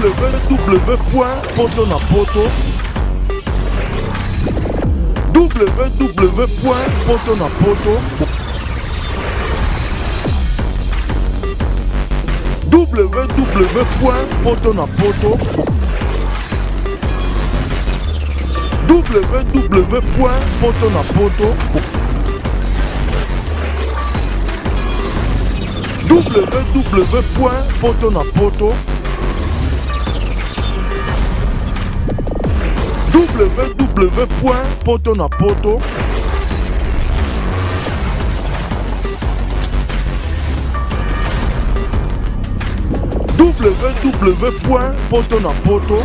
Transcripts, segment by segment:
www poto na poto www poto na poto www poto na poto www poto na poto www.potonapoto www.potonapoto www.potonapoto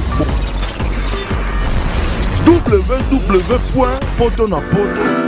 www.potonapoto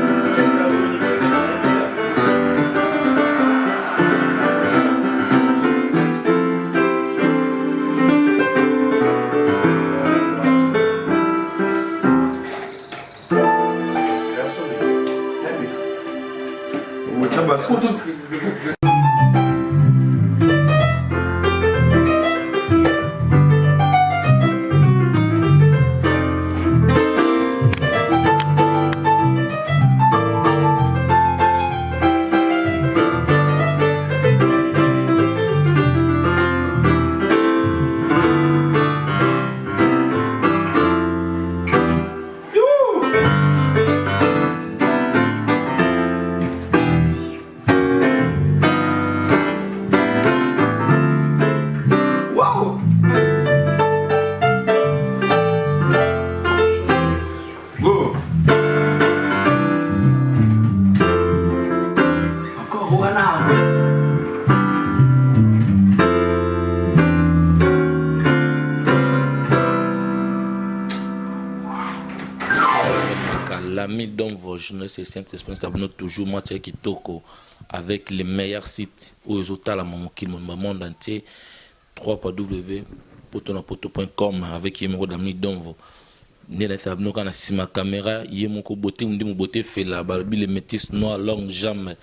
L'ami Dom Vosne, c'est Saint-Esprit, ça toujours moi kitoko avec les meilleurs sites oyo ezotalama mokili mobimba monde entier 3 w potonapoto.com avec ye moko Damni Donvo nde nayesaka bino kaka na nsima caméra ye moko bote nde mobote fela balobi le métis noir longue jambe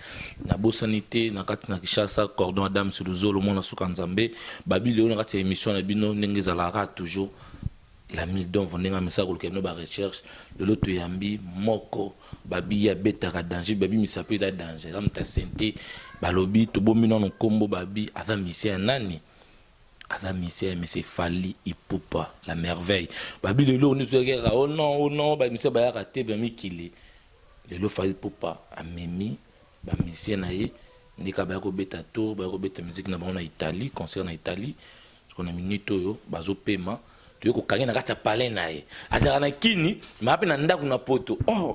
nabosani te na kati na Kinshasa cordon Adam Siluzolo mwana suka nzambe babi lelo na kati ya émission na bino ndenge ezalaka toujours L'ami Donvo ndenge amesaka koluka bino barecherche lelo toyambi moko babi ye abetaka danger babi misapo eza danger aza moto ya sente balobi tobombi nano nkombo babi aza musicien ya nani aza musicien ya monsieur Fally Ipupa la merveille babi lelo nde toyakaka oh non oh non bamusicien bayaka te na mikili lelo Fally Ipupa amemi bamusicien na ye nde kaka baya kobeta tour baya kobeta musique na bango na Italie concert na Italie siko na minute oyo bazopema toye kokange na kati ya palais na ye azalaka na kini maa mpe na ndako na poto oh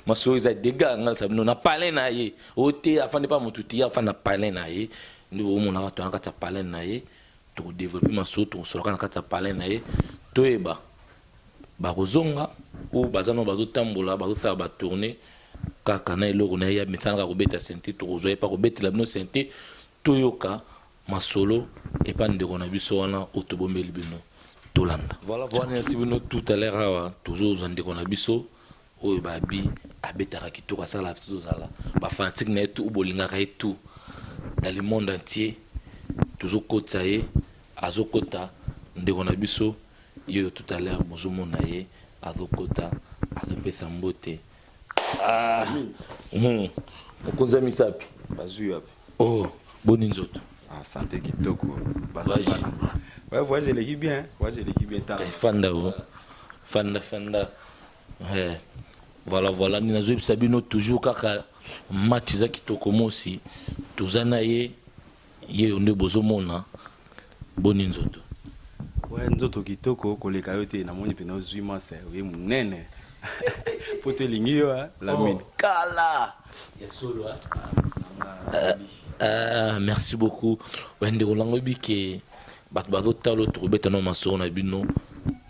masolo eza dega nga sabino na palais na ye oyo te afandi mpa motu te afandi na palais na ye nde bomonaka to na kati ya palais na ye tokodévelopper masolo tokosolaka na kati ya palais na ye toyeba bakozonga oyo baza nano bazotambola bazosala batournée kaka na eloko na ye ya mesanaka kobeta synthé tokozwa ye mpa kobetela bino synthé toyoka masolo epa ndeko na biso wana oyo tobombeli bino tolanda voilà voilà merci bino tout à l'heure awa tozozwa ndeko na biso oyo babi abetaka kitoko asala tozala bafanatike na ye tout bolingaka ye tout dans le monde entier tozokotisa ye azokota ndeko na biso ye oyo tout à l'heure bozomona ye azokota azopesa mbote ah, mokonzi ya misapi bazwi wapi oh boni nzoto ah santé kitoko Voyage. Ouais, voyage eleki bien voyage eleki bien tala fanda o fanda fanda eh. Voilà voilà nde nazoyebisa bino toujours kaka match eza kitoko mosi toza na ye ye oyo nde bozomona boni nzoto ouais nzoto kitoko koleka yo te namoni mpena ozwi masa oye monene po to elingi yo lamine kala ya solo ah, merci beaucoup bandeko nango oyebi ke bato bazotala oyo tokobeta no masolo na bino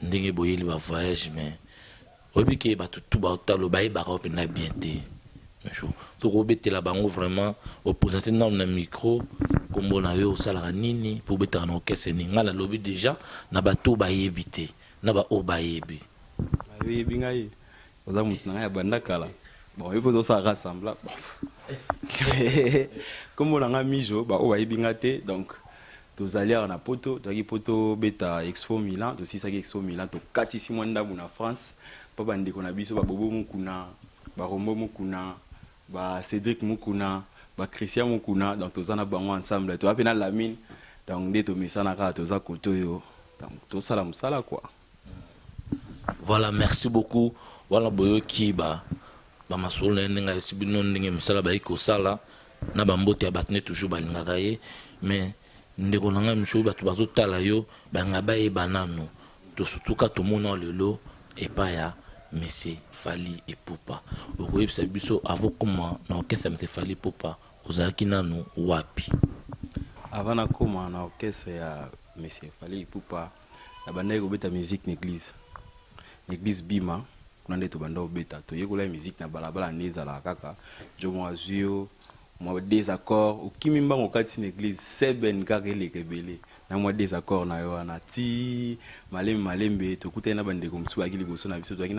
ndenge boyeli bavoyage mais oyebi ke bato tu baotala bayebaka o mpenza bien te tokobetela bango vraiment oprésente nano na micro nkombo na yo osalaka nini mpo obetaka na orchestre nini ngai nalobi déjà na bato oyo bayebi te na baoyo bayebi oyebi ngai oza motu na ngai ya banda kala bon yo mpe ozosalaka semblant bon kombo na ngai mijo baoyo bayebi ngai te donc. Tozali awa na Poto, toyaki mpo tobeta Expo Milan. Tosilisaki Expo Milan, tokatisi mwa ndambu na France mpo bandeko na biso babobo Mukuna, barombo Mukuna, ba Cédric Mukuna, ba Christian Mukuna. Donc toza na bango ensemble, toza mpe na Lamine. Donc nde tomesana kaka, toza kote oyo, donc tosala mosala quoi. Voilà, merci beaucoup. Wana boyoki ba bamasolo na ye, ndenge ayesi bino ndenge mosala bayaki kosala na bambote ya bato nde toujours balingaka ye. Mais ndeko na ngai mosusu, bato bazotala yo, balinga bayeba nano tosutuka tomona lelo epai ya Monsieur Fally Ipupa. Okoyebisa biso, avant koma na orchestre ya Monsieur Fally Ipupa, ozalaki nanu wapi? Avant nakóma na orchestre ya Monsieur Fally Ipupa, nabandaki kobeta musique na église, na église Bima. Kuna nde tobanda kobeta, toyekola musique na balabala. Nde ezalaka kaka jo moko azwi yo mwa deux accords, okimi mbango, okatisi na église seben kaka eleka ebele na mwa deux accords na yo wana. Ti malembe malembe tokutani na bandeko mosusu bayaki liboso na biso. Tozalaki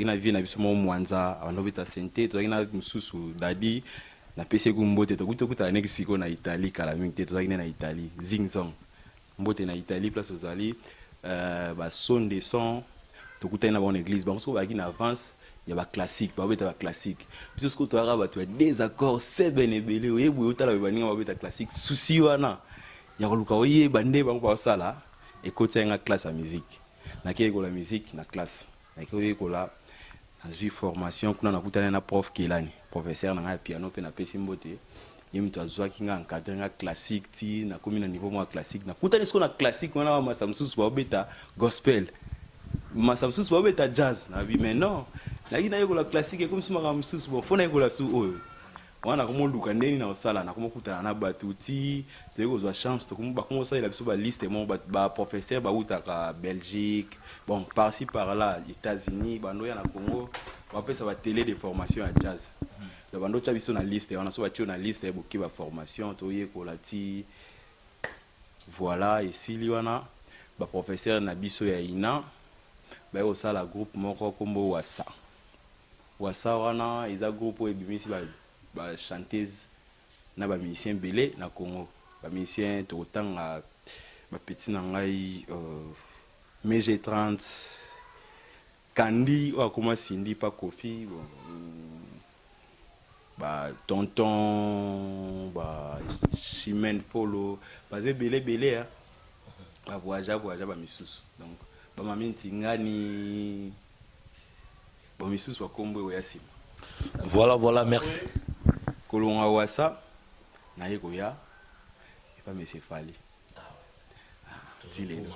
na vie na biso moko Mwanza, abanda kobeta synthé. Tozalaki na mosusu Dadi, napesi ye mbote. Tokuti tokutana neki sikoyo na Italie, kala mingi te tozalaki nde na Italie. Zing zong, mbote na Italie place ozali. Bason de son, tokutani na bango na église. Bango sikoyo bayaki na avance ya baclassique, babeta baclassique. Biso sikoyo toyaka bato ya deux accords seben ebele. Oyebi, otala boye, baninga babeta classique, susi wana ya koluka oyeba nde bango basala. Ekoti nga classe ya musique, nakei yekola musique na classe, nakei koyekola, nazwi formation kuna. Nakutani na prof Kelani, professeur na ngai ya piano, mpe napesi mbote. Ye moto azwaki nga, encadre nga classique ti nakomi na niveau moko ya classique. Nakutani sikoyo na classique wana, bamasa mosusu baobeta gospel, masa mosusu baobeta jazz. Nabi mais non, nayaki nayekola classique, ekomi so makambo mosusu. Bon, faut nayekola su oyo wana. Nakomoluka ndeni na kosala, nakomokutana na bato ti toyei kozwa chance, bakomi kosalela biso baliste moko. Baprofesseur bautaka Belgique, bon, par-ci par-là, États-Unis, bando ya na Congo, bapesa batélé de formation ya jazz. Donc bando otya biso na liste wana. So batie na liste, boki baformation, toyekola ti voilà, esili wana. Baprofesseur na biso ya INA baye kosala groupe moko nkombo Wasa. Wasa wana eza groupe oyo ebimisi bachanteuse na bamusicien ebele na Congo. Bamusicien tokotanga bapeti na ngai, Mg 30, Kandi oyo akoma Cindy pa Kofi, bon, ba tonton ba Chimene Folo, baza ebele ebele, bavoyage voyage, bamisusu donc bamami Ntingani, bamisusu bakombo oyo ya nsima. Voilà, merci. Kolonga Wasa, naye koya epa Monsieur Fally ti lelo.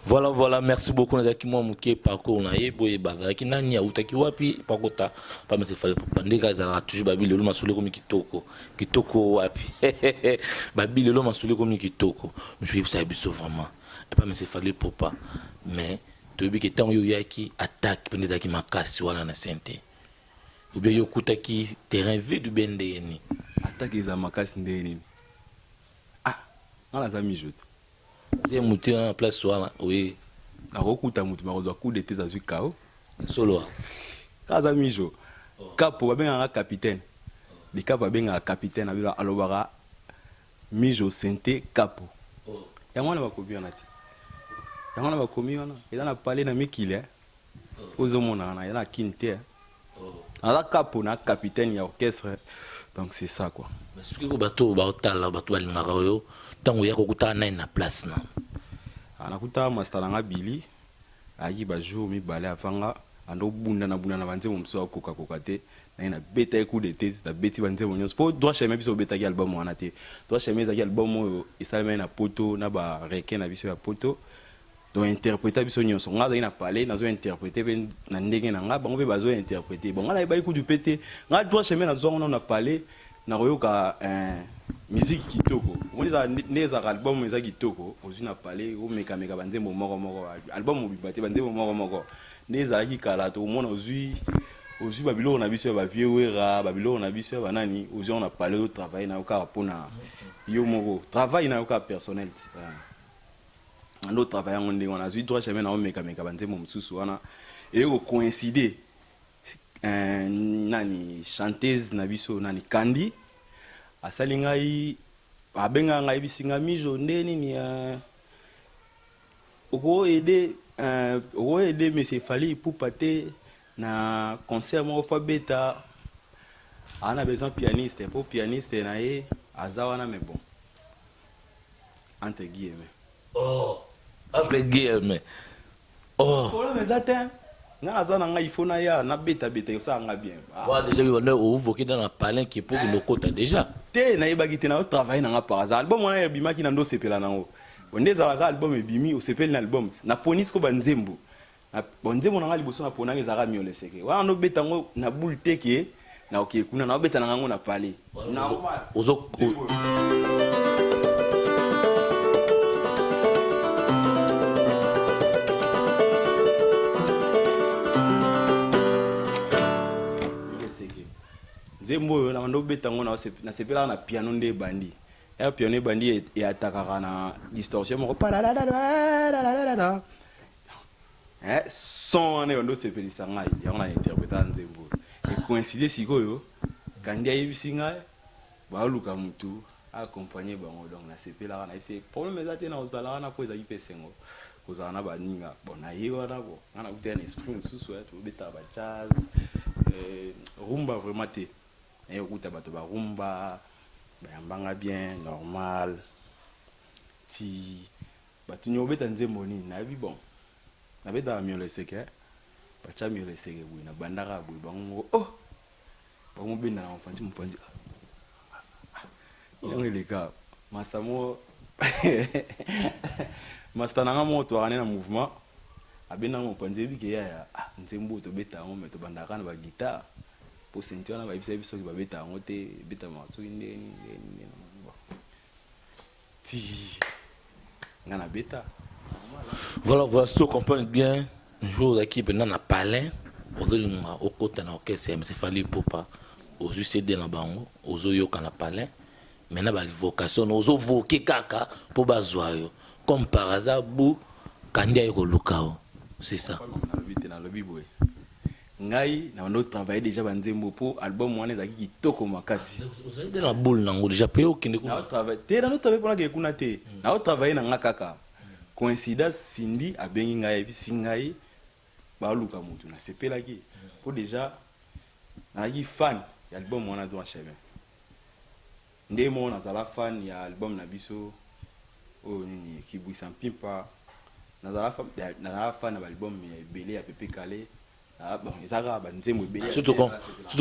Voilà, merci beaucoup. Nazalaki mwa moke parcours na ye boye, bazalaki nani, autaki wapi, pakota pa Monsieur Fally. Ndenge ezalaka toujours, babi lelo masolo ekomi kitoko kitoko wapi, babi lelo masolo ekomi kitoko. Mosu yebisaka biso vraiment epa Monsieur Fally Ipupa. Mais toyebi ke ntango yo oyaki, attaque mpe nde ezalaki makasi wana na synthé, ou bien yo okutaki terrain vide, ou bien ndenge nini? Attaque eza makasi ndenge nini? Ah, nga naza mijo te. Te, motu wana na place wana oye. Nakokuta motu bakozwa coup de tête, azwi kao. Solo. Ka aza mijo kapo, babengaka capitaine likapo, babengaka capitaine. Alobaka mijo synthé kapo. Yango wana bakomi wana ti, yango wana bakomi wana eza na palais na mikili, eh. Ozomona wana eza na Kini te, eh. Aza kapo na capitaine ya orchestre, donc c'est ça quoi. Mais soki ko bato baotala, bato balingaka oyo, ntango oya kokutaka nani na place na? Ah, nakuta master na nga Bili, ayaki bajour 2 avanga. Ando obunda na bunda na banzembo mosusu, akokakoka te. Naye nabeta ye coup de tête, nabeti banzembo nyonso mpo Droit Chemin. Biso obetaki album wana te. Droit Chemin ezalaki album oyo esalemaki na Poto na barequin na biso ya Poto. Donc interpréta biso nyonso. Nga azalaki na palais, nazo interpréter mpe na ndenge na nga, bango mpe bazo interpréter. Bon, nga nayebaki kutu mpe te. Nga Droit Chemin nazwango nano na palais, nakoyoka musique kitoko. Omoni ezala nde ezalaka, album eza kitoko, ozwi na palais, omekameka banzembo moko moko, album mobimba te, banzembo moko moko. Nde ezalaki kala, tokomona ozwi babiloko na biso ya bavieux Wera, babiloko na biso ya banani, ozwi yango na palais, otravaille na yo kaka mpona yo moko, travail na yo kaka personnel te. Ando otravaille yango ndenge wana. Azwi Droit Chemin na omekameka banzembo mosusu wana, eye kocoïncide nani, chanteuse na biso nani, Kandi, asali ngai. Abengaka ngai, ayebisi ngai mijo nde nini oko aider oko aider monsieur Fally Ipupa te na concert moko faut abeta aza na besoin pianiste po pianiste na ye aza wana mais bon entre guillemets. Oh entre guillemets oh. Problème eza te nga naza na ngai il faut naya nabeta beta ekosala nga bien. Wana dejà yo banda ovoke na palin ke po kende okota dejà. Te nayebaki te nazo travailler na nga par hasard album wana ebimaki na ndo sepela nango bon nde ezalaka album ebimi osepeli na album naponi siko ba nzembo bon nzembo na nga liboso naponaki ezalaka mioleseke wana nobeta yango na boule te ke naokee kuna naobeta na ngango na palais normal ozo Nzembo oyo na banda obeta yango nasepelaka na piano nde ebandi. Heure piano ebandi e attaquaka na distorsion moko pararararararara eh son wana ebandi osepelisa ngai yango na interpretaka nzembo oyo. E coïncider sikoyo Candy ayebisi ngai baluka mutu a accompagner bango donc nasepelaka nayebisi ye problème eza te nakozala wana po ezalaki pe esengo kozala na baninga bon naye wana bon nga nakutaki na esprit mosusu tobetaka ba jazz rumba vraiment te naye kokuta bato ba rumba bayamba nga bien normal ti batuni obeta nzembo nini nayebi bon nabetaka mioleseke batya mioleseke boye nabandaka boye bango moko oh bango benda na mopanzi mopanzi yango eleka masta moko masta na nga moko toyaka ne na mouvement abendaka mopanzi oyebi ke yaya ah, nzembo oyo tobeta yango me tobandaka na baguitare po senti wana bayebisa biso soki babeta yango te ebetamaka soki ndenge nini ndenge nini ndenge nini. Bon. Ti nga nabeta. Voilà, voilà, si tu comprends bien, jour ozalaki mpenza na palais, ozolinga okota na orchestre ya Monsieur Fally Ipupa, ozwi CD na bango, ozoyoka na palais, mais na ba vocation na ozovoke kaka mpo bazwa yo. Comme par hasard, bu kandi aye koluka yo. C'est ça. Nalobi te, nalobi boye. Ngai na bando travailler dejà ba nzembo po album wana ezalaki kitoko makasi. Ozali nde na boule nango dejà pe okende kuna. Nao travailler te nao travailler pona kende kuna te. Nao travailler na nga kaka. Coïncidence Cindy abengi ngai ayebisi ngai baluka mutu nasepelaki po dejà nazalaki fan ya album wana droit chemin. Nde moko nazala fan ya album na biso oyo nini Kibuisa Mpimpa nazala nazala fan ya ba album ya ebele ya Pepe Kalle bon eza kaka ba nzembo ebele Si tu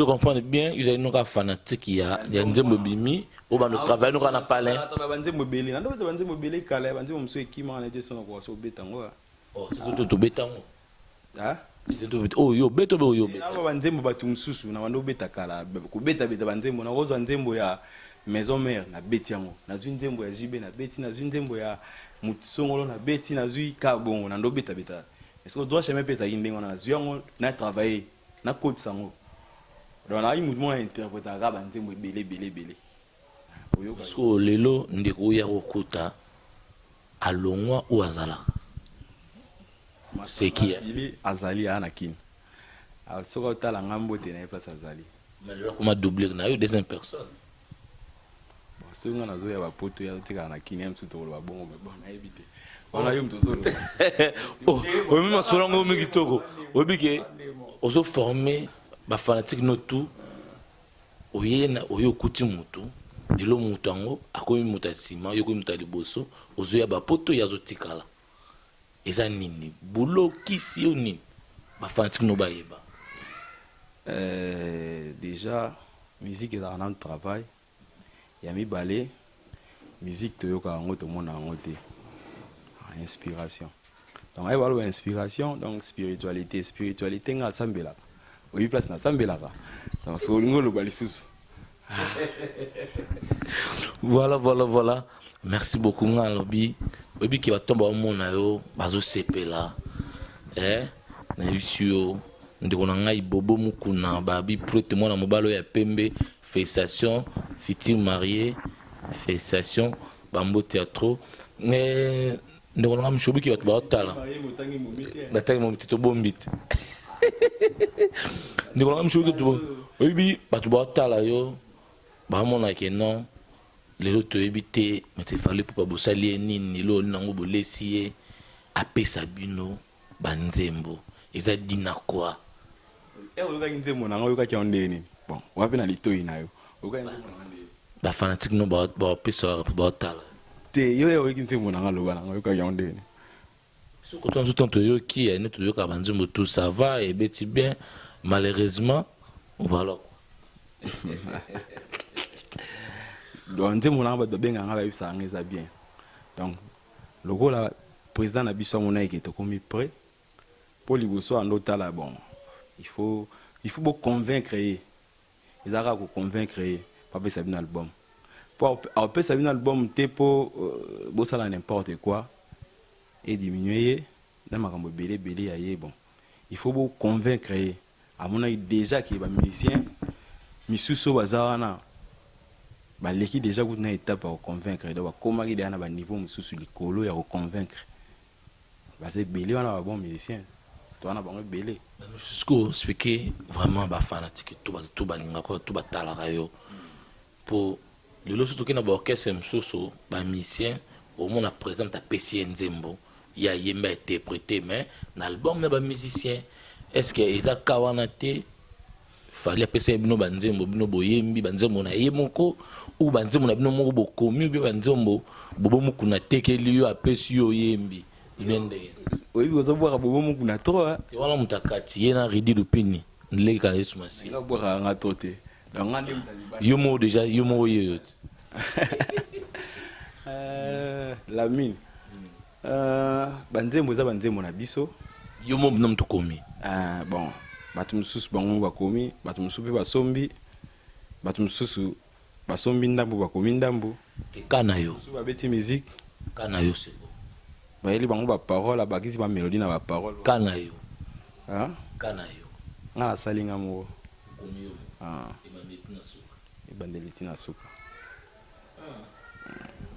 comprends bien, ezali noka fanatique ya ya nzembo ebimi oyo bando travailler noka na palais. Ba nzembo ebele na ndobeta ba nzembo ebele kala ya ba nzembo mosusu ekima wana ete sona koka so obeta yango. Oh, c'est tobeta yango. Ah? Oyo obeta obe oyo obeta. Ba nzembo bato mosusu na bando obeta kala kobeta beta ba nzembo nakozwa nzembo ya Maison Mère na beti yango nazwi nzembo ya JB na beti nazwi nzembo ya mutu songolo na beti nazwi ka bongo na ndo beta beta est-ce que droit chemin pe ezalaki ndenge wana nazwi yango na travailler na kotisa yango donc nazalaki mutu moko na interpretaka kaka ba nzembo ebele ebele ebele oyoka Sikoyo lelo ndeko oyo ya kokuta alongwa ou azalaka? C'est qui? Billy azali aa na kin soki otala nga mbote na ye place azali. Mais lelo akoma doublure na yo deuxième personne. Bon soki nga nazoya ba poto ye azotikala na kin ye mosusu tokoloba bongo mais bon nayebi te wana yo moto ozoloba. Oh, oyebi masolo yango omi kitoko oyebi ke ozo former ba fanatique no tout oye na oye okuti mutu lelo mutu yango akomi mutu ya nsima yo okomi mutu ya liboso ozoya ba poto ye azotikala Eza nini boulot kisi yo nini ba fanatique no bayeba. Euh dejà musique ezalaka nanu travail ya mibale musique toyokaka yango tomonaka yango te inspiration donc aye baloba inspiration donc spiritualité spiritualité nga asambelaka oyebi place nasambelaka donc soki olingi oloba lisusu Voilà voilà voilà merci beaucoup nga alobi oyebi ke bato baomona yo bazosepela eh nayebisi yo ndeko na ngai bobo mukuna babi prete mwana mobali oyo ya pembe félicitation futur marié félicitation bambote ya trop eh, ndeko na ngai moshobi ke bato baotala natangi momi te tobombi te ndeko na ngai moshobi ke oyebi bato baotala yo bamona ke non. Lelo toyebi te monsieur Fally Ipupa bosali ye nini, eloko nini yango bolesi ye apesa bino ba nzembo eza dit na quoi? Heure oyokaki nzembo na nga oyokaki yango ndenge nini? Bon oza pe na litoyi na yo oyokaki nzembo na nga ndenge nini? Ba fanatiques no ba pesa ba tala. Te yo heure oyoki nzembo na nga loba na nga oyokaki yango ndenge nini? Biso koto na biso tango toyoki ya nde toyokaka ba nzembo tout ça va ebeti bien malheureusement voilà quoi. Donc nzembo na nga bato babengaka nga bayebisaka nga eza bien donc lokola president na biso amonaki ke tokomi près po liboso ando tala bon il faut il faut bo convaincre ye eza kaka ko convaincre ye po apesa bino album po akopesa bino album te po bosala n'importe quoi e diminuer ye na makambo ebele ebele ya ye bon il faut bo convaincre ye amonaki dejà ke ba musiciens misusu oyo baza wana baleki dejà kutu na etape ya ko convaincre donc bakomaki dejà na ba niveau mosusu likolo ya ko convaincre baza ebele wana ba bon musiciens toza na bango ebele. Sikoyo expliquer vraiment ba fanatique tout bato tout balingaka yo tout batalaka yo po lelo soki toke na ba orchestre mosusu ba musiciens omona president moto apesi ye nzembo ye ayembi a interprete mais na album na ba musiciens est ce que eza cas wana te Fally apesaki bino ba nzembo bino boyembi ba nzembo na ye moko ou ba nzembo na bino moko bokomi ou bien ba nzembo Bobo Mukuna atekeli yo apesi yo oyembi ou bien ndenge Oyebi ozo bwaka Bobo Mukuna trop hein. Te wana moto akati ye na Rudy Lupini leki ya Yesu Masiya. Nga bwakaka nga trop te. Donc nga nde moto ya libanda. Yo moko dejà yo moko ye yo te. Euh, Lamine. Euh, ba nzembo eza ba nzembo na biso. Yo moko bino moto okomi. Euh, bon, bato mosusu bango moko bakomi, bato mosusu mpe basombi, bato mosusu basombi ndambo bakomi ndambo. Te ka na yo. Mosusu babeti musique. Ka na yo c'est bon. Bayeli bango ba parole, abakisi ba melodie na ba parole. Ka na yo. Hein? Ka na yo. Nga nasali nga moko. Okomi yo moko. Ah. Ebandeli ti na suka. Ebandeli ti na suka.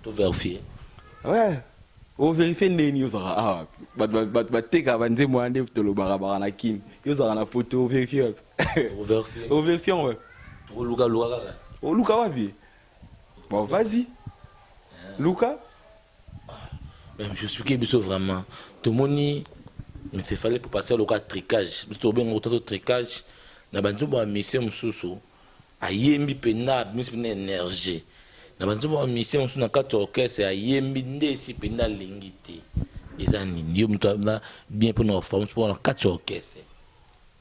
To verifier. Ouais. O verifier ndenge nini ozalaka awa bato bato batekaka banzembo wana nde tolobaka baka na kin yo ozalaka na poto o verifier wapi Toko verifier. O verifier yango wapi Tokoluka luka kaka. Oluka wapi bon vas-y luka. Mais je suis que biso vraiment tomoni mais c'est fallait pour passer loka tricage biso tobenga to tricage na banzembo ya mission mosusu Ayembi penza abimisi penza energie na ba nzembo ba musiciens mosusu na kati ya orchestre ayembi nde esi penza alingi te eza nini yo mutu aza bien pona ko former pona na kati ya orchestre.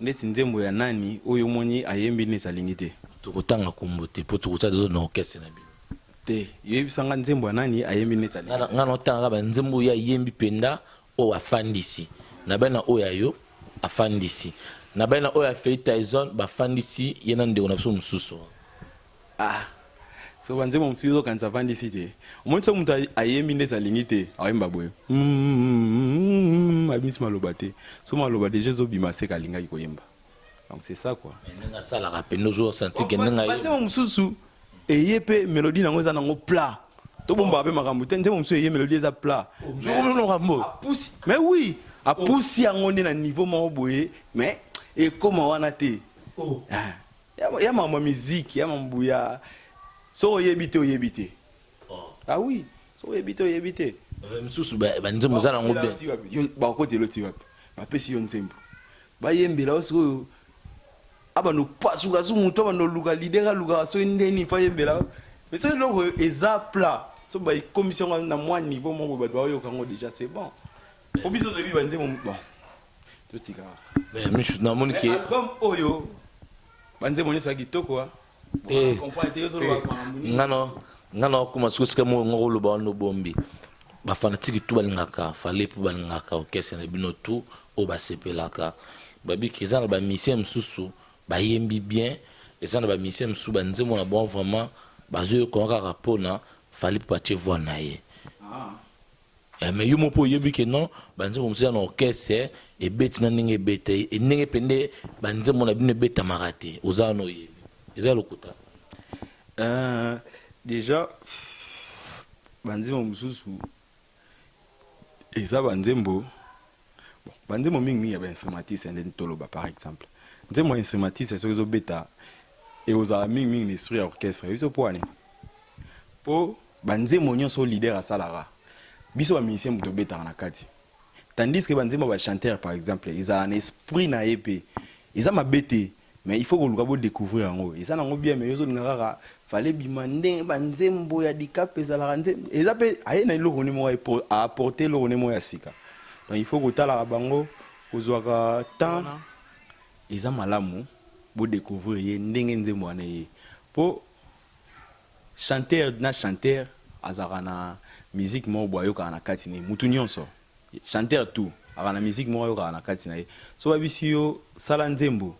Ndeti nzembo ya nani oyo omoni ayembi neti alingi te? Tokotanga kombo te po tokotia desordre na orchestre na bino. Te yo yebisa nga nzembo ya nani ayembi neti alingi te. Nga naotanga kaka ba nzembo oyo ye ayembi penza oyo afandisi na bana oyo ya yo afandisi na bana oyo ya Felly Tyson bafandisi ye na ndeko na biso mosusu wana. Ah so ba nzembo mosusu yo ozokanisa afandisi te omoni soki moto ayembi ndeti alingi te akoyemba boye abimisi maloba te so maloba deja ezobima seke alingaki koyemba donc c'est ça quoi. Mais ndenge asalaka pende ozo sentir ke ndenge ayemba. Nzembo mosusu eye pe melodie nango eza nango plat tobombaka pe makambo te nzembo mosusu eye melodie eza plat. Apusi mais oui apusi yango nde na niveau moko boye mais ekoma wana te. Ya makambo ya musique ya makambo ya soki oyebi te oyebi te. Ah oui soki oyebi te oyebi te. Misusu ba nzembo eza nango bien. Bakotela oti wapi bapesi yo nzembo bayembela yo sikoyo abanda opasuka su moto abanda oluka leader alukaka soki nde nini fo ayembela mais soki eloko eza plat so bakomisi yango na mwa niveau moko bato baoyoka yango déjà c'est bon po biso toyebi banzembo bon totika mais misu namoni ke album oyo banzembo nyonso ya kitoko te nga na okoma sikoyo sika moko ngo koloba wana obombi bafanatiki tu balingaka fale mpo balingaka orchestre na bino tu oyo basepelaka babiki eza na bamisien mosusu bayembi bien eza na bamisien mosusu banzembo na bango vraiment bazoyoka kaka mpona fali mpo batie voix na ye ah. Eh, mais yo moko oyebi ke non banzembo mosusu ya na orchestre ebeti na ndenge ebeta ndenge mpe nde banzembo na bino ebetamaka te oza wana oyebi eza lokuta euh, déjà banzembo mosusu eza banzembo bon, banzembo mingimingi ya bainstrumentiste nde toloba par exemple nzembo ya instrumentiste soki ezobeta ekozala mingimingi na esprit ya orchestre biso mpo wane. Po ba nzembo nionso oyo leader asalaka biso ba musiciens mutu tobetaka na kati tandis que ba nzembo ya ba chanteurs par exemple ezalaka na esprit na ye pe eza mabe te mais il faut koluka bo decouvrir yango eza nango bien mais yo ozolinga kaka fallait ebima ndenge ba nzembo ya Dicap ezalaka nzembo eza pe aye na eloko ne moko a apporter eloko ne moko ya sika donc il faut kotalaka bango kozwaka temps eza malamu bo decouvrir ye ndenge nzembo wana eye po Chanteur na chanteur azalaka na musique moko boye ayokaka na kati naye mutu nionso chanteur tout azalaka na musique moko ayokaka na kati naye soki bayebisi yo sala nzembo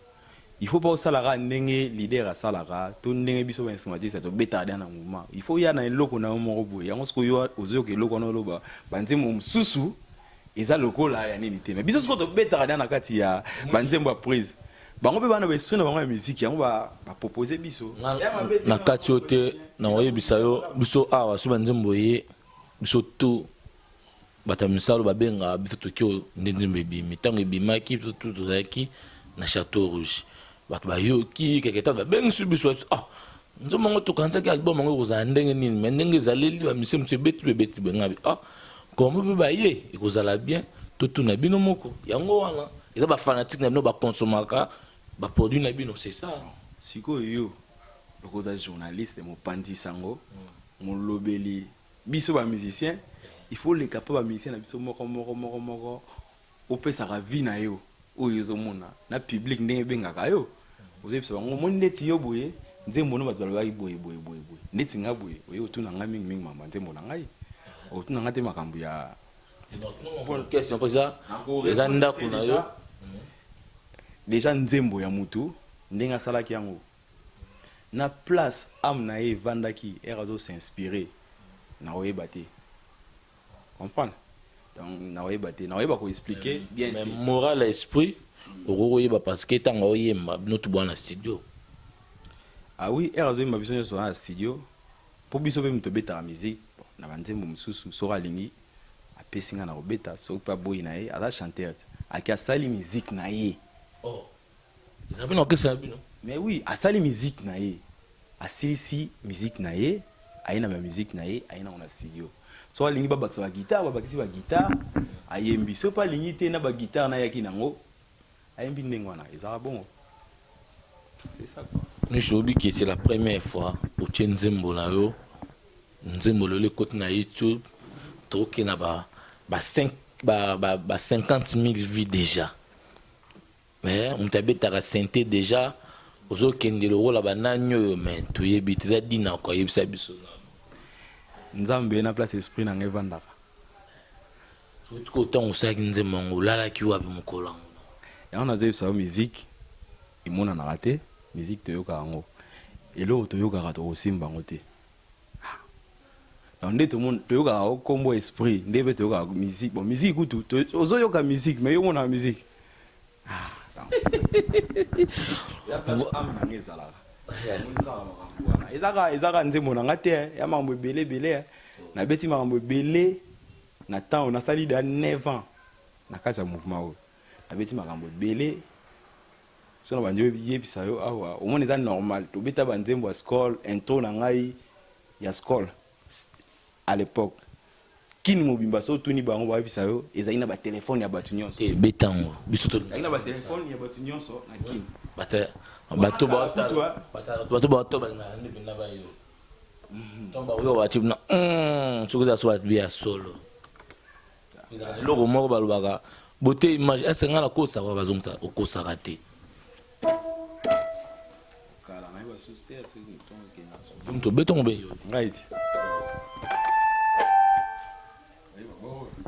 il faut pas osala kaka ndenge leader asalaka to ndenge biso ba instrumentiste tobetaka dejà na mouvement il faut oya na eloko nayo moko boye yango sikoyo yo ozoyoka eloko wana oloba ba nzembo mususu eza lokola ya nini te mais biso sikoyo tobetaka dejà na kati ya ba nzembo ya prise Bango pe bana ba esprit na bango ya musique yango ba ba proposer biso. Na kati yo te na koyebisa yo biso awa so ba nzembo ye biso tout bato ya misalo babengaka biso toki nde nzembo ebimi ntango ebimaki biso tout tozalaki na chateau rouge bato bayoki keke ntango babengisi biso ah nzembo yango tokanisaki album yango ekozala ndenge nini mais ndenge ezaleli bamisie mosusu ebeti bebeti bengabi ah kombo mpe baye ekozala bien totuna bino moko yango wana eza ba fanatique na bino bakonsomaka baproduit na bino, c'est ça. Sikoyo yo lokola oza journaliste mopanzi sango molobeli biso ba musicien il faut oleka pa ba musicien na biso moko moko moko moko opesaka vie na yo oyo ozomona na public ndenge ebengaka yo ozoyebisa bango omoni ndeti yo boye nzembo no bato balobaki boye boye boye boye ndeti nga boye oye otuna nga mingi mingi makambo ya nzembo na ngai otuna nga te makambo ya Question mpo eza eza ndako na yo. Dejà nzembo ya mutu ndenge asalaki yango na place ame na ye evandaki heure azo s'inspirer nakoyeba te comprendre donc nakoyeba te nakoyeba ko expliquer bien Mais te. Moral ya esprit okoki koyeba parce que ntango aoyemba bino tobwana na studio. Ah oui, heure azoyemba biso nyonso toza na studio po biso pe mutu tobetaka musique bon na ba nzembo mosusu soki alingi apesi nga nakobeta soki pe aboyi na ye aza chanteur te ake asali musique na ye. Oh eza pe na orchestre na bino? Mais oui asali musique na ye asilisi musique na ye aye na ba musique na ye aye nango na studio soki alingi babakisa ba guitare babakisi ba guitare ayembi soki pe alingi te na ba guitare na ayaki nango ayembi ndenge wana ezalaka bongo c'est ça quoi. Michou oyebi que c'est la première fois otie nzembo na yo nzembo lelo ekoti na YouTube tokoki na ba ba 5 ba ba, ba 50 000 vues déjà mais moto abetaka synthé déjà ozokende lokola banani oyo mais toyebi te eza dina ko ayebisa biso. Nzambe na place esprit na ngai evandaka. Soki ntango osalaki nzembo yango olalaki wapi mokolo yango? Yango nazoyebisa yo musique emonanaka te, musique toyokaka yango eloko toyokaka tokosimba yango te. Donc nde tomona toyokaka yango kombo esprit nde pe toyokaka musique bon musique kutu ozoyoka musique mais yo omonaka musique ah donc ya place ame na nga ezalaka ezalaka makambo wana ezaka ezaka nzembo na nga te ya makambo ebele ebele nabeti makambo ebele na temps nasali da 9 ans na kati ya mouvement oyo nabeti makambo ebele so na bandi oyebisa yo awa omona eza normal tobeta banzembo ya skol intro na ngai ya skol à l'époque kini mobimba so otuni bango bayebisa yo ezalaki na batelefone ya bato nyonso. Ebeta yango biso to ezalaki na batelefone ya bato nyonso na kini. Bato bato bato balingaka nde mpenza bayo ntango bakoyoka bati na soki eza so babi ya solo eloko moko balobaka bote image ese ngai nakosaka bazongisa okosaka te moto obetongo be yo ngai te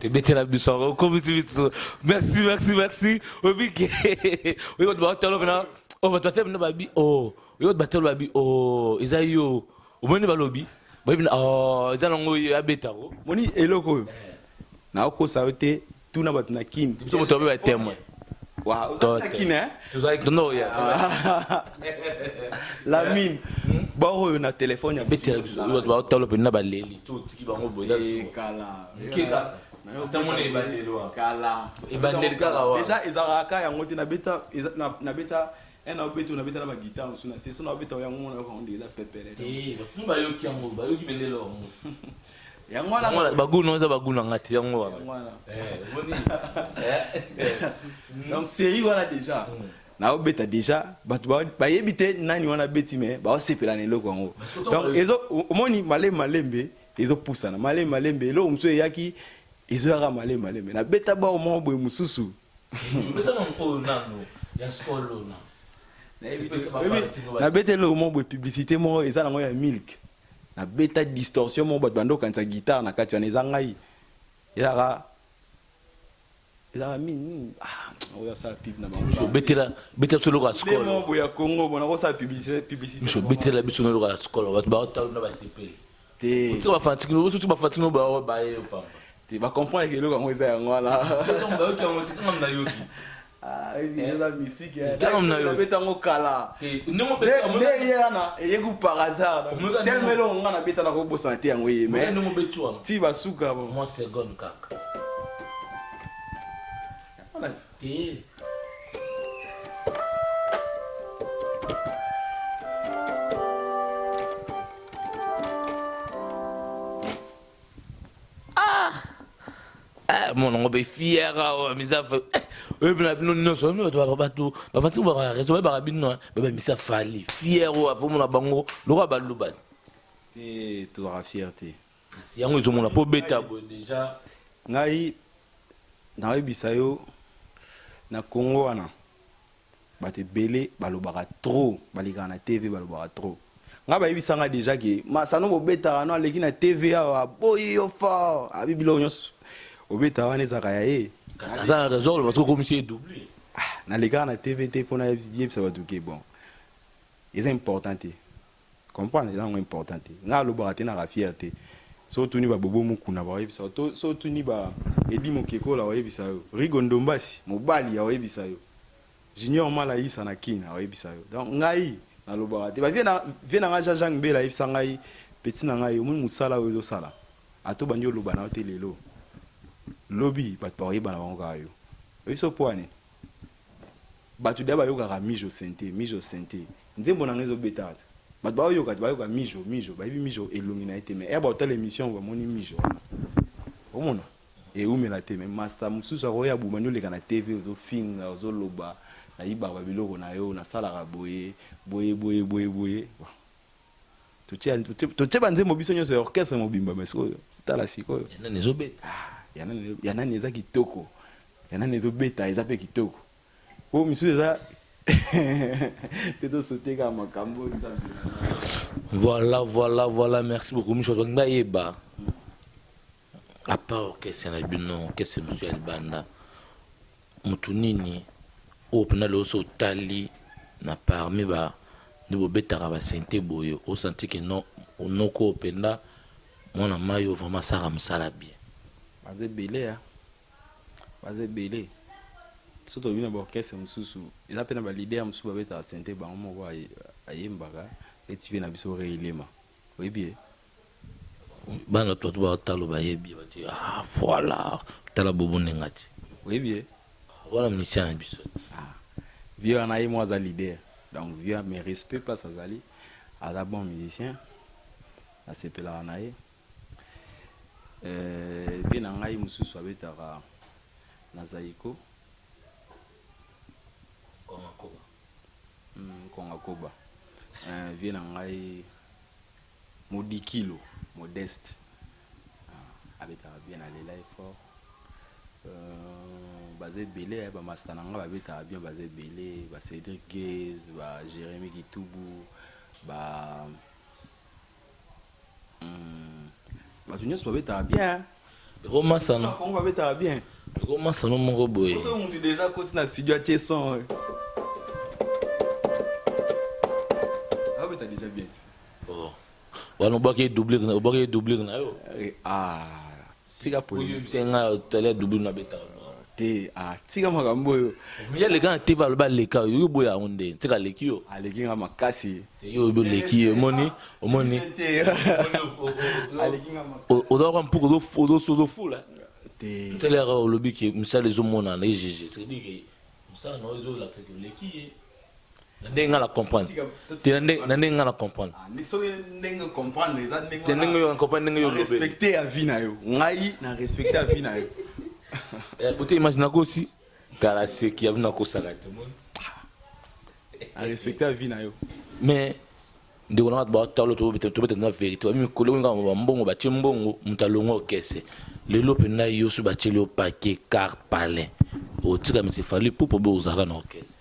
tebetela biso yango okomisi biso. Merci, merci, merci. Obike oyo bato baotalo mpena oyo bato batali mpena babi o oyo bato batalo babi o eza yo omoni balobi bayebi na oh, eza nango yo abetako. Moni eloko oyo nakokosa yo te tuna bato na kini. Biso moto abe batémoin. Wa oza na kini eh? Tozalaki tondo oya. Lamine bor oyo na telefone ya betela biso oyo bato baotalo mpenza baleli so otiki bango boye eza zuwa. Kala. Moke kaka. Ata mona ebandeli wana. Kala. Ebandeli kaka wana. Déjà ezalaka kaka yango te nabeta nabeta. Un obeti on abeta na ba guitare mosusu na se so na obeta yango mona yoka ngo eza pepele. Eh, bato bayoki yango, bayoki bendele yango. Yango wana bagu no eza bagu na nga te yango wana. Eh, omoni. Eh. Donc série wana déjà. Naobeta déjà bato bayebi te nani wana abeti mais baosepela na eloko yango. Donc ezo omoni malembe malembe ezopusana malembe malembe eloko mosusu eyaki ezoyaka malembe malembe nabeta bao moko boye mosusu. Nabeta eloko moko boye publicité moko eza nango ya milk nabeta distorsion moko bato banda okanisa guitare na kati wana eza ngai ezalaka ezalaka mingi ah, oyo asala pub na bango betela betela biso eloko ya skolo moko boye ya Congo bona kosala publicité publicité biso betela biso na eloko ya skolo bato baotala na basepeli te otika bafanatiki osutu bafanatiki no bayo baye yo pamba te ba comprendre que eloko yango eza yango wana bayoki yango te ntango nayoki Ah, eza mystique Ntango nayoki. nabeta yango kala te ndenge obeti nde ye wana eyeku par hasard Omoki tellement eloko nga nabeta nakobosana te yango ye mais ndenge obeti wana ti basuka bon mwa seconde kaka Wana te. Ah! Mona ngo be fier awa misa oyebi na bino nyonso oyebi bato bato bafandi ba raison bayebaka bino ba misa fali fier oyo apo mona bango lokola baluba te tozalaka fier te kasi yango ezomona po beta boye déjà. Ngai nayebisa yo na Congo wana bato ebele balobaka trop, balekaka na TV balobaka trop. Ngai bayebisa ngai déjà ke masano bobetaka no aleki na TV awa boyi yo fort abi biloko nyonso obetaka wana ezalaka ya ye. Kasi aza na raison oloba soki okomisi ye double. Ah, nalekaka na TV te mpo nayebisa bato ke bon eza important te. Comprendre eza yango important te. Ngai alobaka te naka fier te. So otuni ba Bobo Mukuna bakoyebisa yo. To so otuni ba Eddy Mokekola akoyebisa yo. Rigo Ndombasi mobali akoyebisa yo. Junior Malayisa na Kin akoyebisa yo. Donc ngai nalobaka te. Ba vieux na vieux na ngai Jean Jacques Mbela ayebisa ngai petit na ngai omoni musala oyo ozosala ata obandi oloba na yo te lelo lobi bato bakoyeba na bango kaka yo. Oyebi so poa nini? Batu deja bayokaka mijo sente mijo sente nzembo na nga ezo beta te batu bao yoka te bayoka mijo mijo bayebi mijo elongi na ye te mais heure bao tala emission ba moni mijo wana omona ewumela te mais masta mususu akoya buma nde oleka na TV ozo finga ozo loba na yibaka ba biloko na yo na salaka boye boye boye boye boye bon totie ba nzembo biso nionso ya orchestre mobimba mais sikoyo tala sikoyo Ya nani ezobeta? Ah, ya nani ya nani eza kitoko ya nani ezobeta eza pe kitoko po misusu eza te tosote kaka makambo oyo Nzambe na ngai. Voilà, voilà, voilà, merci beaucoup. Micho, balingi bayeba à part orchestre na bino, orchestre mosusu ya libanda, motu nini oyo mpena lelo so otali na parmi ba nde bobetaka ba synthé boye osanti ke non onoko oyo mpenza mwana mayi oyo vraiment asalaka mosala bien. Baza ebele ah. Baza ebele. Soki tolobi na ba orchestre mosusu eza pe na ba leader mosusu babetaka synthé bango moko ayembaka neti vieux na biso Ray Lema. Oyebi ye? Bana bato bato batalo bayebi ye bati ah voilà tala bobo ndenge ati. Oyebi ye? Wana musicien na biso. Ah. Vieux wana ye moko aza leader. Donc vieux mes respect place azali aza bon musicien. Nasepelaka na ye. Euh, vieux na ngai mosusu abetaka na Zaiko. Konga Koba. Konga Koba. Euh, vieux na ngai Modikilo, Modeste. Ah, abetaka bien alela ye fort. Euh, baza ebele ba masta na ngai babetaka bien baza ebele ba Cédric Gez, ba Jérémy Kitubu, ba bato nyonso babetaka bien. Ekomasano. Kongo babetaka bien. Ekomasano moko boye. Soki mutu déjà akoti na studio atie son. Abeta déjà bien. Oh. Wana obwaki doublure na obwaki doublure na yo. Ah, tika polémique. Oyebisa nga tala doublure na betaka. Te, ah, tika makambo oyo. Mais aleka na TV aloba aleka yo, yo boya yango nde. Tika aleki yo. Aleki nga makasi. Te yo oyebi oleki ye, omoni, omoni. Aleki nga makasi. Ozalaka mpuku ozofula. Te. Tout à l'heure olobi ke misala ezomonana ye GG. C'est-à-dire que mosala na yo ezolakisa ke oleki ye. Na ndenge nga na comprendre te, na ndenge nga na comprendre. Ah, soki ndenge comprendre eza ndenge te, ndenge yo comprendre, ndenge yo olobi. Respecte avis na yo, ngai na respecte avis na yo. Bote image nakosi tala seki abi nakosaka te. Na respecte avis na yo. Mais ndeko na bato batalo, tobeta na vérité, babi mikolo oyo kaka bambongo batie mbongo, moto alongwa okese lelo mpenza yo so batieli yo paquet, car, palais, otika monsieur Fally Ipupa obe ozalaka na orchestre?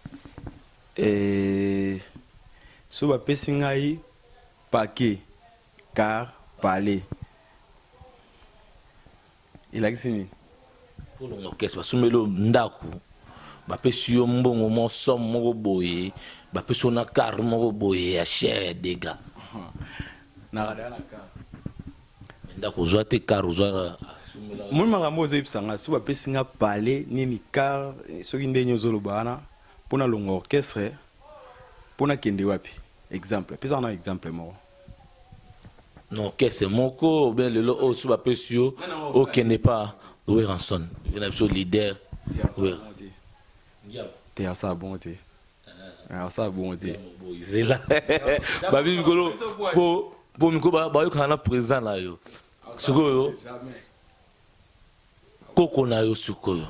So bapesi ngai paquet, car, palais, elakisi nini? Olonga orchestre, basombeli yo ndako, bapesi yo mbongo mwa somme moko boye, bapesi yo na car moko boye ya cher, ya dega. Nakadaya na car. Ndako ozwa te, car ozwa. Moi, makambo ozoyebisa nga, so bapesi nga palais nini, car, soki ndenge ozoloba wana, mpo nalonga orchestre mpo nakende wapi? Exemple, apesaka na exemple moko. Na orchestre moko obe lelo oyo, so bapesi yo okende pa Werrason na biso leader. Te, asala bongo te, asala bongo te. Zela, babi mikolo po mikolo bayokana na président na yo sikoyo, koko na yo sikoyo.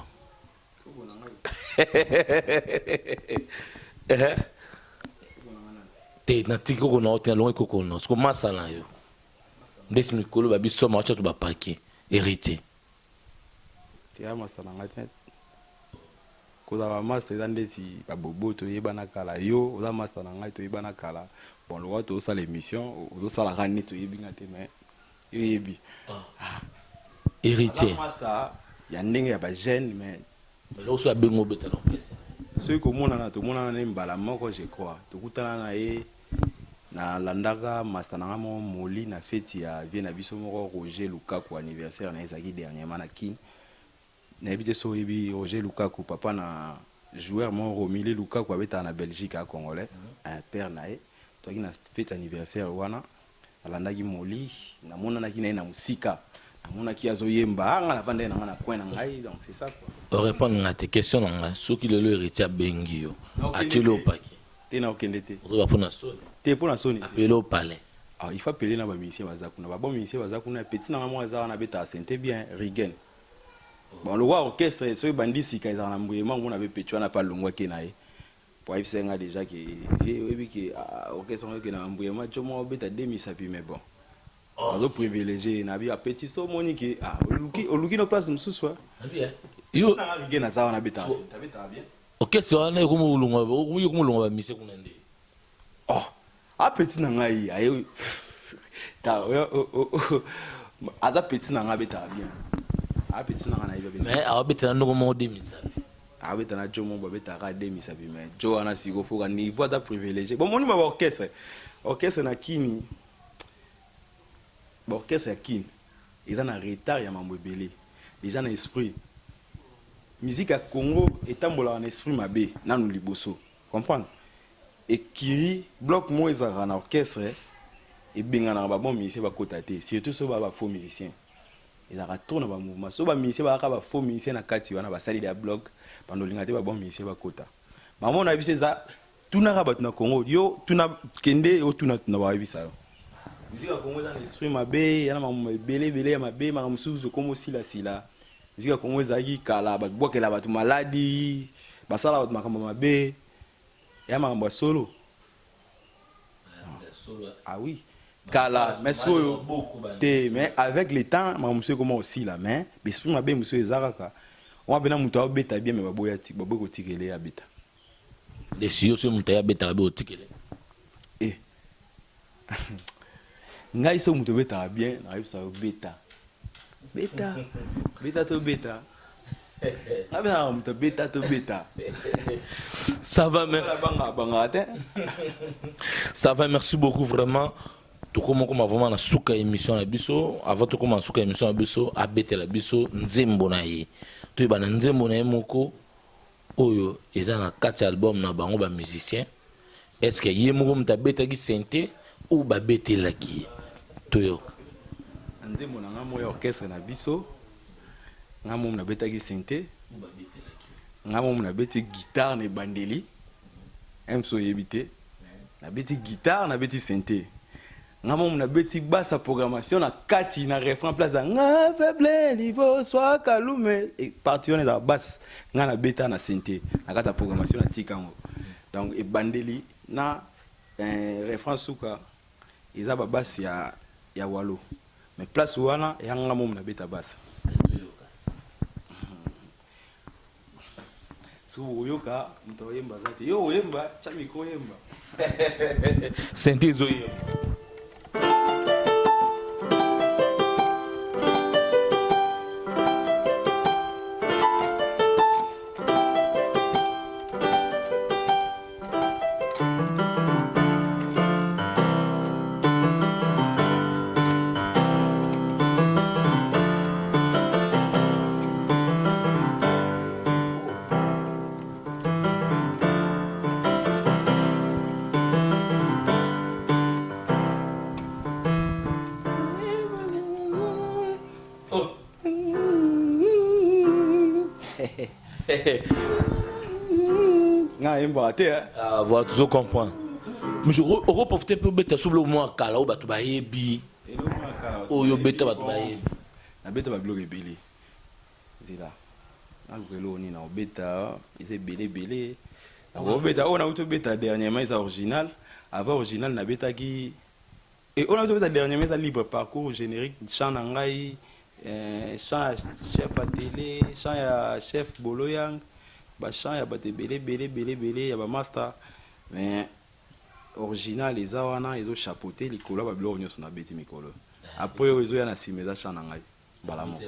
Te, natiki koko na yo te, nalongi koko na yo. Siko masa na yo ndesi mikolo babisoma batya to bapaquet, Héritier. Te, ya masa na ngai te. Kozala bamaster eza ndeti babobo, toyebana kala. Yo oza master na ngai, toyebana kala. Bon, lokwa tozosala émission, ozosalaka neti oyebi nga te, mais yo oyebi. Héritier. Master ya ndenge ya bajeune, mais eloko so abengi obeta na orchestre. Soki komonana, tomonana ne mbala moko, je crois tokutana na ye. Nalandaka master na nga moko Moli na feti ya vie na biso moko Roger Lukaku, anniversaire na ye ezalaki dernièrement na Kine. Nayebi te so oyebi Roger Lukaku, papa na joueur moko Romili Lukaku, abetaka na Belgique, a congolais, un père na ye. Toyaki na feti anniversaire wana, nalandaki Moli, namonanaki na ye na mosika, namonaki azoyemba, nga navandaki na nga na coin na ngai. Donc c'est ça quoi. Orépondre nga te question na ngai. Soki lelo Héritier abengi yo, atieli yo paquet? Te, na okende te. Ozoba mpo na soni. Te, mpo na soni. Apeli yo palais. Ah, il faut appeler na bamusicien baza kuna, babon musicien baza kuna. Petit na nga moko aza wana, abetaka synthé bien, Rigen. Bon, lokwa orchestre soki bandi sika, ezalaka na mbuyema, omona be petit wana mpe alongwaki na ye po ayebisa nga déjà ke vie oyebi ke orchestre ngo ekende na mbuyema, jo moko obeta de misapi. Mais bon, azo privilégié na bi apeti so omoni ke oluki no place mosusu. Yo Rigen aza wana, abetaka synthé, abetaka bien. Orchestre wana ekomi olongwa bamusicien kuna nde. Oh, apeti na ngai aye, aza petit na ngai, abetaka bien, apeti na ngai, nayebi. Mais awabetela ndoko moko de misapi. Abeta na jo moko, babetaka de misapi, mais jo wana siko foka niveau aza privilégié. Bon, moni ba baorchestre, orchestre na Kini, baorchestre ya Kini eza na retard ya mambo ebele déjà na esprit. Musique ya Congo etambolaka na esprit mabe nanu liboso, comprendre? Ekiri bloc moko ezalaka na orchestre, ebenganaka babon musicien bakota te, surtout so baa bafaux musicien. Ezalaka trop na bamouvement, so bamusicien bazalaka bafaux musicien na kati wana, basali ya bloc bando olinga te babon musicien bakota. Mamo na biso eza, tunaka bato na Congo, yo tuna, kende otuna, tuna, bayebisa yo musique ya Congo eza na esprit mabe, ya na makambo ebele ebele ya mabe. Makambo mosusu ekoma osilasila. Musique ya Congo ezalaki kala, babwakela bato maladi, basala bato makambo mabe, ya makambo ya solo. Ah oui, kala, mais sikoyo te. Mais avec le temps, makambo mosusu ekoma osila, mais baesprit mabe mosusu eza kaka wana mpena. Moto aobeta bien, mais baboyi baboyi kotikela ye abeta. Lesi yo, soki moto aye abetaka be, otikele? E, ngai so moto obetaka bien, nayebisa yo: beta, beta, beta, tobeta. Ngai mpe moto abeta, tobeta. Ça va, merci. Banga bangaka te. Ça va, merci beaucoup vraiment. Tokoma koma vraiment na suka émission na biso. Avant tokoma na suka émission na biso, abetela biso nzembo na ye, toyeba na nzembo na ye moko oyo eza na kati ya album na bango bamusicien. Est ce que ye moko moto abetaki synthé ou babetelaki ye? Toyoka. Na nzembo na ngai moko ya orchestre na biso, ngai momo nabetaki synthé, ngai momo nabeti guitare na ebandeli. Mso oyebi te, nabeti guitare, nabeti synthé, nga momu nabeti basse ya programmation na kati na refrain, place ya nga faible liboso akalume, partie wana ezala basse, nga nabeta na synthé na kati ya programmation, natika yango. Donc ebandeli na refrain suka eza babasse ya walo, mais place wana ya nga momu nabeta basse. Soki okoyoka moto akoyemba aza te, yo oyemba, tya micro, oyemba. Synthé ezoyemba. Oh. Nga ayembaka te. Ah, voilà, tozo comprendre. Monsieur, okoprofite mpe obeta so biloko mwa kala oyo bato bayebi, oyo obeta bato bayebi. Nabeta babiloko ebele. Nzela naluka eloko nini nakobeta, eza ebele ebele. Nakobeta oyo nauti obeta dernièrement, eza original. Avant original nabetaki oyo nauti obeta dernièrement, eza libre parcours générique, chant na ngai, chant ya chef ya télé, chant ya chef Boloyang, bachant ya bato ebele ebele ebele ebele ya bamaster. Mais original eza wana, ezochapeauté likolo ya babiloko nyonso nabeti mikolo. Après oyo ezoya na nsima eza chant na ngai mbala moko.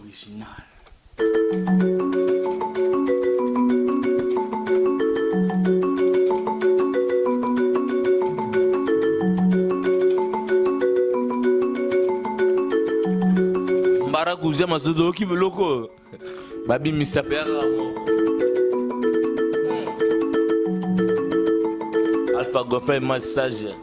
Original. Mbarakuzia mazozo, oyoki biloko oyo babimisa mpe yaka moko. Alpha Goffin, massage.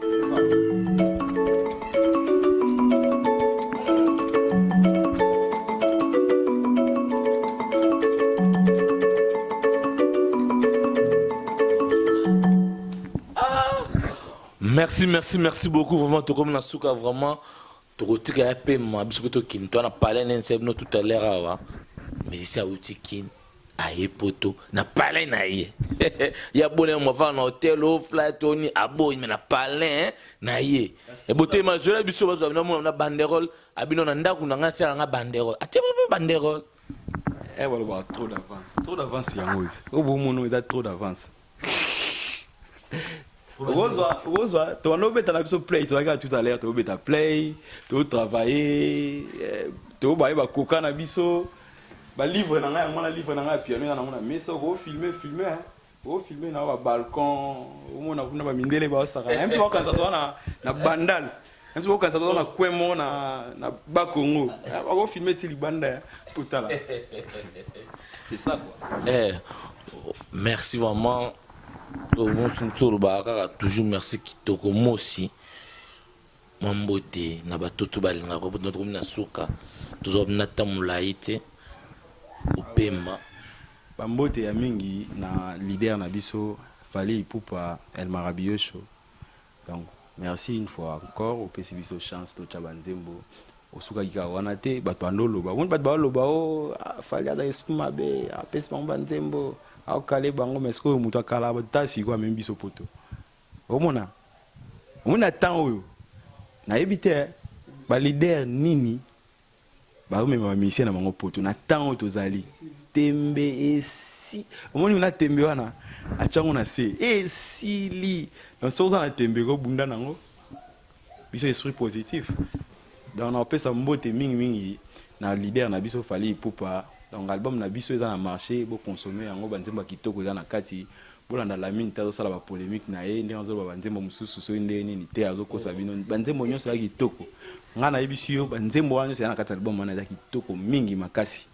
Merci, merci, merci beaucoup vraiment. Tokomi na suka vraiment. Tokotika ya pema, biso mpe tokende to na palais nene bino tout à l'heure awa. Musicien awuti Kin, aye poto na palais na ye. Ya boni mwavana na hotel o flight oni aboyi, mais na palais na ye. Ebotema zola biso bazwa bino mona na banderole abino na ndako na nga, tia nga banderole, atie mpe banderole. Balobaka trop d'avance, trop d'avance yango ezi oyo bomona eza trop d'avance. Okozwa tobanda obeta na biso play, tozalaki tout à l'heure tobeta play, totravaille, tobaye bakoka na biso balivre na ngai yango wana, livre na ngai ya piano eza nango na mesa. Okofilme filme, okofilme na babalcon, omona kuna bamindele baosaka na biso, bakokanisa toza na Bandal biso, bakokanisa toza na coin moko na Bakongo. Bakofilme ti libanda otala, c'est ça quoi. Eh, merci vraiment. Mosusu olobaka kaka toujours merci kitoko mosi. Mwa mbote na bato to balingaka po tokomi na suka, tozwa na ta molai te kopema. Bambote ya mingi na leader na biso Fally Ipupa El Maravilloso. Donc merci une fois encore, opesi biso chance totya banzembo. Osukaki kaka wana te, bato bando oloba, omoni bato baoloba o Fally aza esprit mabe, apesi bango banzembo, aokale bango. Mais sikoyo moto akala bato, ta sikoyo amemi biso poto. Omona, omoni na temps oyo nayebi te baleader nini bazomema bamusicien na bango poto. Na temps oyo tozali, tembe esi, omoni na tembe wana atyango na se esili. Donc soki oza na tembe, kobunda nango biso esprit positif. Donc naopesa mbote mingimingi na leader na biso Fally Ipupa. Donc album na biso eza na marché, boconsommer yango, banzembo ya kitoko eza na kati. Bolanda Lamine te, azosala bapolémique na ye ndenge azoloba banzembo mosusu soki ndenge nini te, azokosa bino. Banzembo nyonso eza kitoko, ngai nayebisi yo, banzembo wana nyonso eza na kati ya album wana eza kitoko mingi makasi.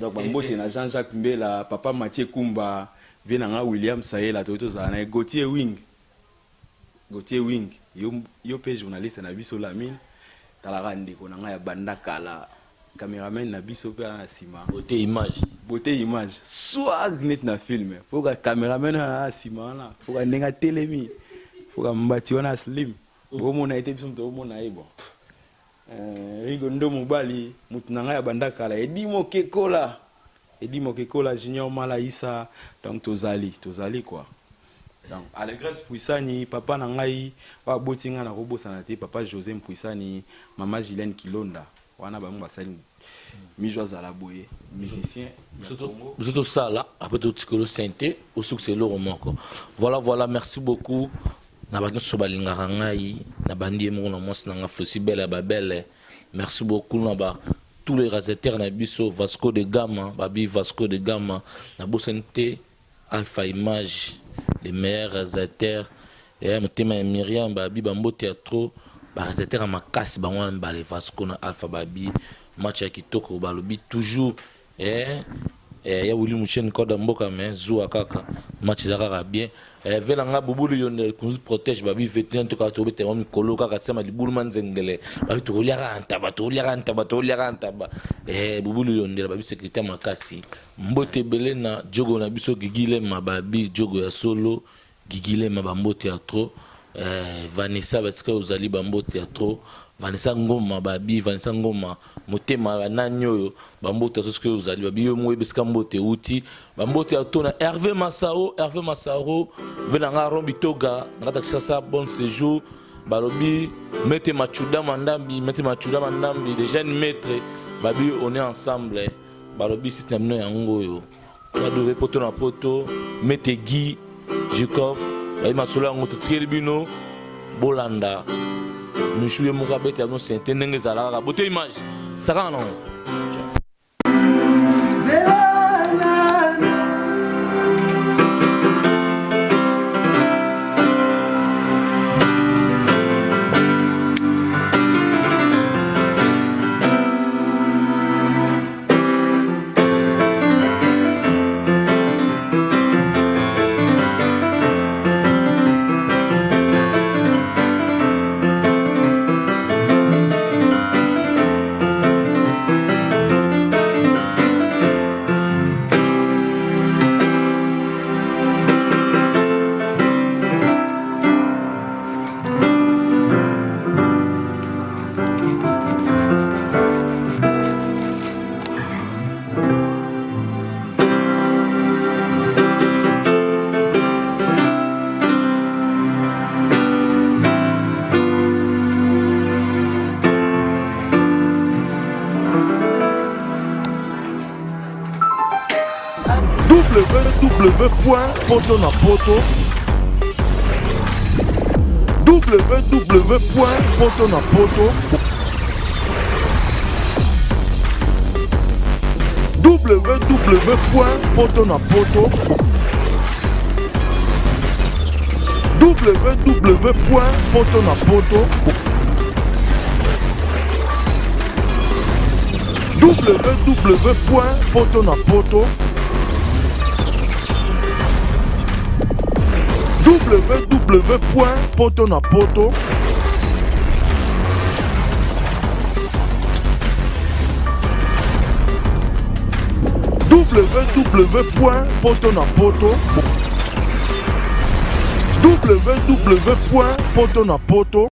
Donc bambote na Jean-Jacques Mbela, papa Mathieu Kumba, vie na nga William Sayela, toki tozala na ye, Gautier Wing. Gauthier Wing, yo, yo pe journaliste na biso Lamine, talaka ndeko na ngai ya banda kala, cameraman na biso pe na sima. Beauté image. Beauté image. Swag net na film. Foka cameraman na sima wana, foka ndenge atelemi, foka mbati wana slim. Bomona ete biso tomona ye bon. Rigo ndo mobali, mutu na ngai ya banda kala, Edimo Kekola. Edimo Kekola, Junior Mala Issa, donc tozali, tozali quoi. Donc Allegresse Puissani, papa na ngai oyo aboti ngai nakobosana te, papa José Mpuisani, mama Gilène Kilonda, wana bango basali mijo azala boye, musicien ya Congo. Biso tosala après totikolo synthé osukisa eloko moko. Voilà, voilà, merci beaucoup na bato nyonso balingaka ngai, na bandi ye moko na mwasi na ngai Flossi Belle ya babelle. Merci beaucoup na ba tous les réalisateurs na biso, Vasco de Gama, babi Vasco de Gama, nabosani te Alpha Image, les meilleurs réalisateurs, eh, motema ya Myriam, babi bambote ya trop, ba réalisateurs ya makasi bango wana mibale, Vasco na Alpha, babi match ya kitoko, balobi toujours eh, eh, ya Willy Musheni koda mboka mais zuwa kaka match eza kaka bien. Eh, vela nga bubulu yonde kunzu protège babi vetina to kaka tobeta yango mikolo kaka sema libulu manzengele babi tokoliaka ntaba, tokoliaka ntaba, tokoliaka ntaba. Eh, bubulu yondela babi sécurité makasi. Mbote ebele na jogo na biso Gigi Lema, babi jogo ya solo Gigi Lema, bambote ya trop. Eh, Vanessa basika ozali, bambote ya trop. Vanessa Ngoma, babi Vanessa Ngoma motema banani oyo, bambote ya soki ozali, babi yo moko ebesika mbote euti, bambote ya to na Hervé Masao, Hervé Masao ve na nga Rombi Toga na kati ya Kinshasa, bon séjour. Balobi maître Machuda Mandambi, maître Machuda Mandambi, les jeunes maîtres, babi on est ensemble, balobi site na bino yango oyo www poto na poto, maître Guy Jukov, babi masolo yango totikeli bino bolanda mishu ye moko abeta bino sente ndenge ezalaka kaka beauté image sakana nango. www.poto na poto, www.poto na poto, www.poto na poto, www.poto na poto, www.poto na poto, www.poto na poto, www.poto na poto, www.poto na poto.